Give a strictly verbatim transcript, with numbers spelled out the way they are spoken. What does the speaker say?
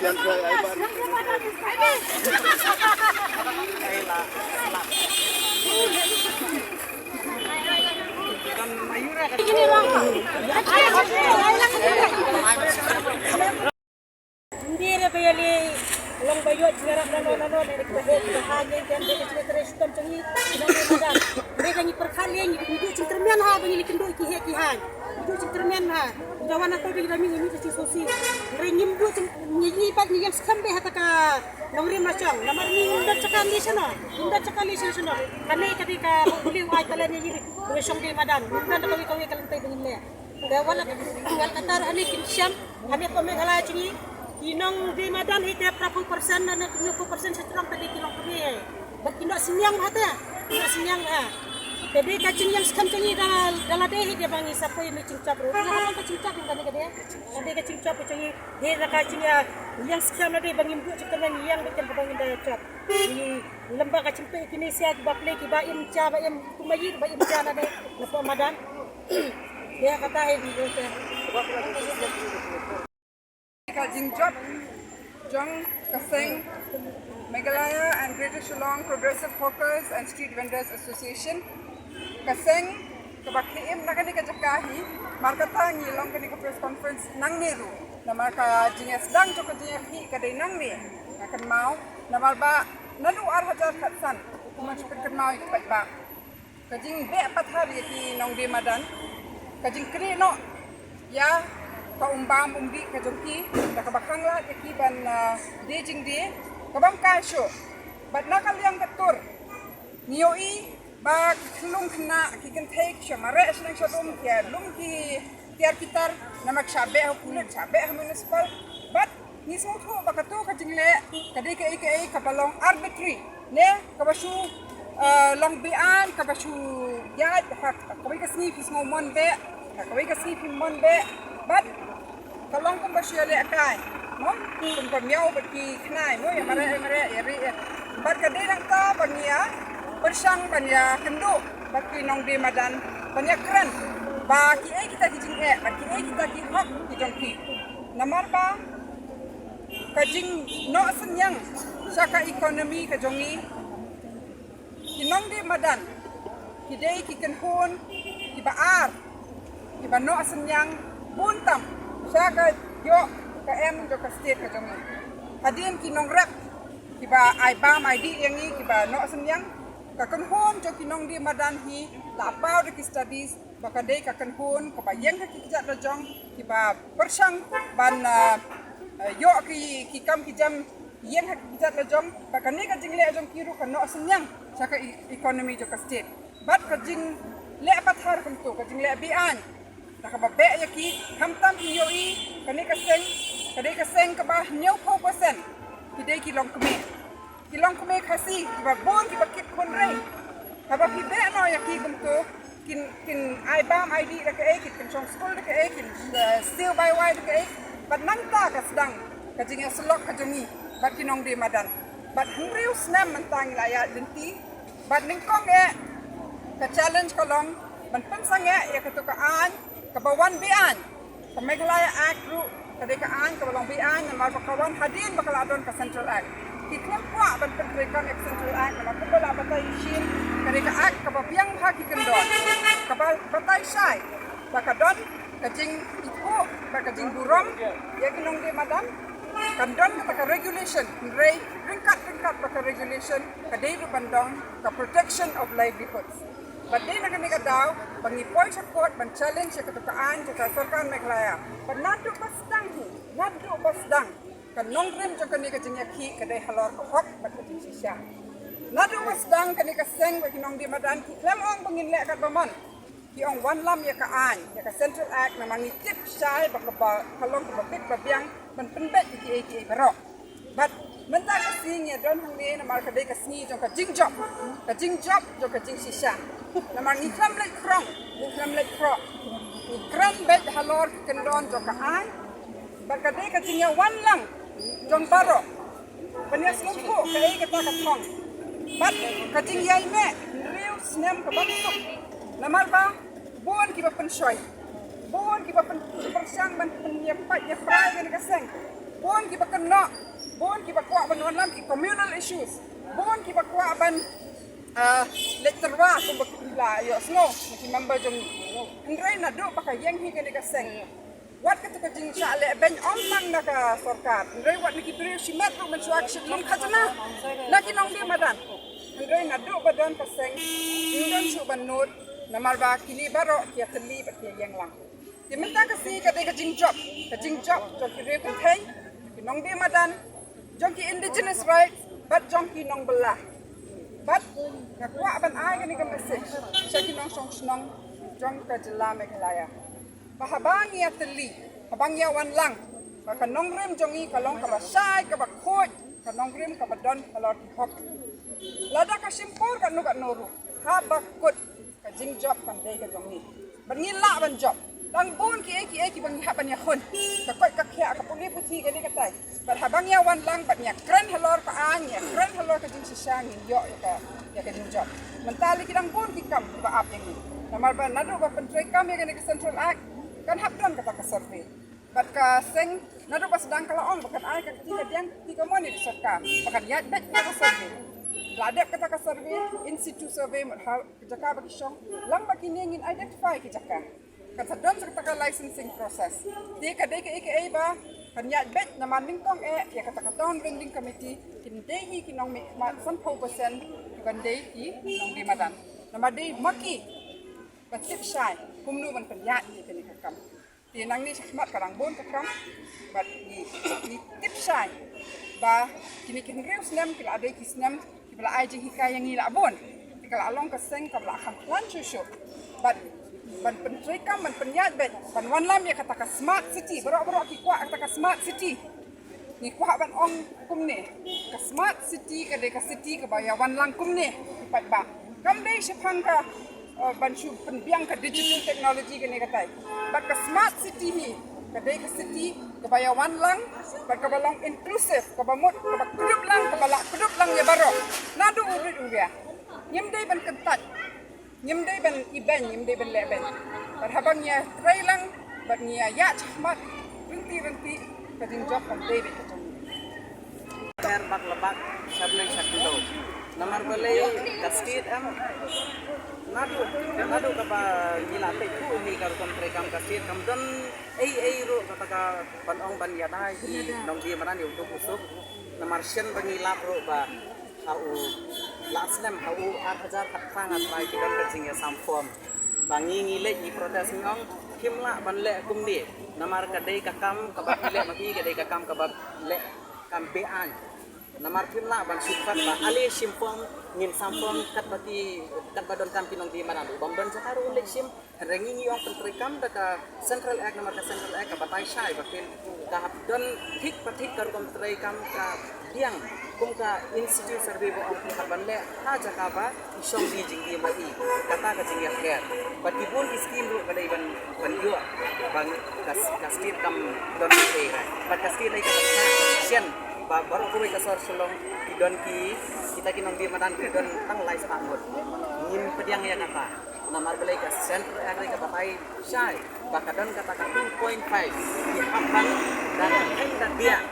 Hindi re ba ïa lei long ba ïoh jingïarap nano nano ne, ba heh ba ha ngi jan de ka jingtrei shitom jong ngi. Ngi ka ngi pyrkhat lei, ngi duh jingkyrmen ha ba ngi lei kynduh ki heh ki haiñ. Ngi duh jingkyrmen ha. Ngi da wan hato ba ngi da mih ngi mih ka jingsngewsih. Hynrei ngim duh jing, ngi ïohi ba ngi ïeng skhem bha ha kata ka nongrim la jong. Namar ngim don jaka lei shano, ngim don jaka lei shano. Kane ka dei ka ba u lei u ai talent ïa ngi ba ngi shong dei madan. Ngim don da kawei kawei ka lynti ba ngin leh. Te wat la, wat la katta ruh hangne kim shem, hangne hapoh Meghalaya jong ngi, ki nongdie madan hi te phra phew percent ne hynñiew phew percent sha jrong te dei ki longkmie. Bad ki noh synñiang bha te, ki noh synñiang bha. Te dei ka jingïeng skhem jong ngi da, da lade hi te ba ngi sa poi mih jingjop ruh. Nga ka long ka jingjop ïa kane ka dei. Ka dei ka jingjop jong ngi, dei da ka jingïeng skhem lade ba ngim duh jingkyrmen, ïeng beit kan ba ngin da jop. Ngi lem bad ka jingpeit kine sia kiba plie kiba im ja ba im kumba ïa ba im ja lade napoh madan. Ïa kata hi di te. Ka jingjop jong ka seng Meghalaya and Greater Shillong Progressive Hawkers and Street Vendors Association. Ka seng kaba khie im na kane ka jaka hi, mar kata ngi long kane ka press conference nangne ruh. Namar ka jingïasdang jong ka jingïakhih ka dei nangne. Nga kynmaw, namar ba naduh ar hajar khatsan, kumba shu pynkynmaw ïa ki paidbah. Ka jingbeh pathar ïa ki nongdie madan, ka jingkrieh noh ïa ka um bam um dih ka jong ki, da kaba khang lad ïa ki ban, ah, die jingdie kabym kai shuh. Bad na ka liang ka tur ngi ïohi ba ki khyllung khynnah, ki kynthei ki shu mareh sha neng sha dum, ki ïa lum ki tiar ki tar, namar ki shah beh ha pulit, shah beh ha municipal. Bad ngi sngewthuh ba kato ka jingleh ka dei kaei kaei kaba long arbitrary ne kaba shu, eh, long beaiñ, kaba shu ïaid ha kawei ka sngi phi sngew mon beh, ha kawei ka sngi phim mon beh. Bad ka long kumba shu ïalehkai, mo, kum ka miaw bad ki khnai, mo, ïa mareh ïa mareh ïa rieh ïa. Bad ka dei nangta ba ngi ïa pyrshang ban ïa kynduh bad ki nongdie madan ban ïa kren ba kiei kita ki jingeh bad kiei kita ki hok ki jong ki. Namar ba ka jingnoh synñiang sha ka economy ka jong ngi, ki nongdie madan ki dei ki kynhun kiba ar kiba noh synñiang bun tam sha ka ïoh ka em jong ka state ka jong ngi. Hadien ki nongrep kiba ai bam ai dih ïa ngi kiba noh synñiang, ka kynhun jong ki nongdie madan hi la paw da ki studies ba ka dei ka kynhun kaba ïeng ha ki kjat lajong, kiba pyrshang ban, ah, ah, ïoh ki, ki kam ki jam ïeng ha ki kjat lajong, ba kane ka jingleh jong ki ruh ka noh synñiang sha ka e-, economy jong ka state. Bad ka jingleh pathar kumto, ka jingleh beaiñ, da kaba beh ïa ki, khamtam ngi ïohi kane ka seng ka dei ka seng kaba hynñiew phew percent ki dei ki longkmie. Ki longkmie Khasi kiba bun kiba kit khun ri. Haba phi beh noh ïa ki kumto, kin, kin ai bam ai dih da kaei, kin, kin shong skul da kaei, kin, eh, siew bai wai da kaei. Bad nangta ka sdang ka jingïasyllok ka jong ngi bad ki nongdie madan. Bad hynriew snem mynta ngi la ïaid lynti. Bad nyngkong eh ka challenge ka long ban pynsangeh ïa kato ka aiñ kaba wan beaiñ. Ka Meghalaya Act ruh ka dei ka aiñ kaba long beaiñ namar ba ka wan hadien ba ka la don ka Central Act. Ki khlem kwah ban pyntreikam ïa ka Central Act namar kumba la batai shisien, ka dei ka Act kaba biang bha ki kyndon, kaba batai shai ba ka don ka jingithuh bad ka jingburom ïa ki nongdie madan. Kan don kata ka regulation, hynrei ryngkat ryngkat bad ka regulation ka dei ruh ban don ka protection of livelihoods. Bad dei na kane ka daw ba ngi poi sha court ban challenge ïa kata ka aiñ jong ka sorkar Meghalaya. Bad naduh ba sdang hi, naduh ba sdang, ka nongrim jong kane ka jingïakhih ka dei halor ka hok bad ka jingshisha. Naduh ba sdang kane ka seng bad ki nongdie madan ki khlem ong ba ngin leh katba mon. Ki ong wanlam ïa ka aiñ, ïa ka Central Act, namar ngi tip shai ba kaba ka long kaba bit ba biang ban pynbeit ïa kiei kiei baroh. Bad mynta ka sngi ngi ïa don hangne namar ka dei ka sngi jong ka jingjop, ka jingjop jong ka jingshisha. Namar ngi khlem leit khrong, ngi khlem leit khroh, ngi kren beit halor ki kyndon jong ka aiñ. Bad ka dei ka jingïawan lang jong baroh ban ïa sngewthuh kaei kata ka thong bad ka jingïaineh hynriew snem ka bym suk. Namar ba bun kiba pynshoi, bun kiba pyn, pyrshang ban pynïapait ïaprai ïa kane ka seng. Bun kiba kynnoh, bun kiba kwah ban wanlam ki communal issues, bun kiba kwah ban, ah, leit tyrwa kumba ki la ïohsngew na ki member jong ngi. Hynrei naduh ba ka ïeng hi kane ka seng, wat kata ka jingshah leh beiñ ym tang na ka sorkar, hynrei wat na ki briew shimet ruh mynshuwa ki shah lum khajna na ki nongdie madan. Hynrei naduh ba don ka seng, ngim don shuh ban nud, namar ba kine baroh ki ïatylli bad ki ïeng lang. Te mynta ka sngi ka dei ka jingjop, ka jingjop jong ki riew kynthei, ki nongdie madan, jong ki indigenous rights, bad jong ki nongbylla. Bad nga kwah ban ai kane ka message sha ki nongshong shnong jong ka jylla Meghalaya, ba haba ngi ïatylli, haba ngi ïawan lang, ba ka nongrim jong ngi ka long kaba shai, kaba khuid, ka nongrim kaba don halor ki hok. Lada ka shim por katno katno ruh, haba kut, ka jingjop kan dei ka jong ngi. Bad ngi lah ban jop. Dang bun kiei kiei kiba ngi hap ban ïakhun. Ka koit ka khiah, ka pule puthi, kane katai. Bad haba ngi ïawan lang bad ngi ïakren halor ka aiñ, ngi ïakren halor ka jingshisha, ngin ïoh ïa ka, ïa ka jingjop. Mynta lei ki dang bun ki kam kiba ap ïa ngi. Namar ba naduh ba pyntreikam ïa kane ka Central Act, kan hap don kata ka survey. Bad ka seng naduh ba sdang ka la ong ba kan ai ka kti kadiang, kti kamon ïa ka sorkar ba kan ïaid beit ïa ka survey. La dep kata ka survey, in situ survey, mut ha ka jaka ba ki shong, lang ba kine ngin identify ki jaka. Kan sa don sa kata ka licensing process. Te ka dei kaei kaei ba kan ïaid beit, namar nyngkong eh ïa kata ka town building committee kin dei hi ki nongmihkhmat sanphew percent kiban dei ki nongdie madan. Namar dei ma ki ban tip shai kumno ban pynïaid ïa kane ka kam. Te nangne shakhmat ka dang bun ka kam bad ngi, ngi tip shai ba kine ki hynriew snem ki la dei ki snem kiba la ai jinghikai ïa ngi la bun. Te ka la long ka seng kaba la kham khlaiñ shuh shuh. Bad ban pyntreikam, ban pynïaid beit, ban wanlam ïa kata ka smart city, baroh baroh ki kwah kata ka smart city. Ngi kwah ban ong kumne, ka smart city ka dei ka city kaba ïawan lang kumne ki paidbah. Kam dei shaphang ka, eh, ban shu pynbiang ka digital technology kane katai. Bad ka smart city hi ka dei ka city kaba ïawan lang, bad kaba long inclusive, kaba mut kaba kdup lang, kaba lah kdup lang ïa baroh, naduh u rit u ria. Ngim dei ban kyntait, ngim dei ban ibeiñ, ngim dei ban leh beiñ. Bad haba ngi ïatrei lang bad ngi ïa ïaid shakhmat rynti rynti, ka jingjop kan dei beit ka jong ngi. Her bak la bak, sha bneng sha khyndew. Namar balei ka state em, naduh, naduh kaba ngi la peit buh hi ka rukom treikam ka state, kam don ei ei ruh kata ka ban ong ban ïada ïa ki nongdie madan ïa u duk u suk. Namar shen ba ngi lap ruh ba ha u la snem, ha u ar hajar khatphra nga trai ki don ka jingïasam form. Ba ngi ngi leit ngi protest ngi ong kim lah ban leh kumne. Namar ka dei ka kam kaba phi leh ma phi, ka dei ka kam kaba leh kam beaiñ. Namar phim lah ban shu khot ba ale shim form, ngin sam form katba ki, katba donkam ki nongdie madan. U bym don jaka ruh u leit shim. Hynrei ngi ngi ong pyntreikam da ka Central Act, namar ka Central Act ka batai shai ba kin ka hap don thik pa thik ka rukom treikam ka biang kum ka in situ survey ba ong ki hap ban leh ha jaka ba i shong i jingdie ma i. Kata ka jingïapher. Bad ki bun ki skim ruh ka dei ban, ban ïoh ba ka, ka state kam don ei ei. Bad ka state dei ka state shen ba baroh kawei ka sor Shillong ki don ki, kita ki nongdie madan ki don tang lai spah ngut. Ngim pdiang ïa kata. Namar balei ka Central Act ka batai shai ba ka don kata ka two point five. Ki hap ban da ka kheiñ da biang.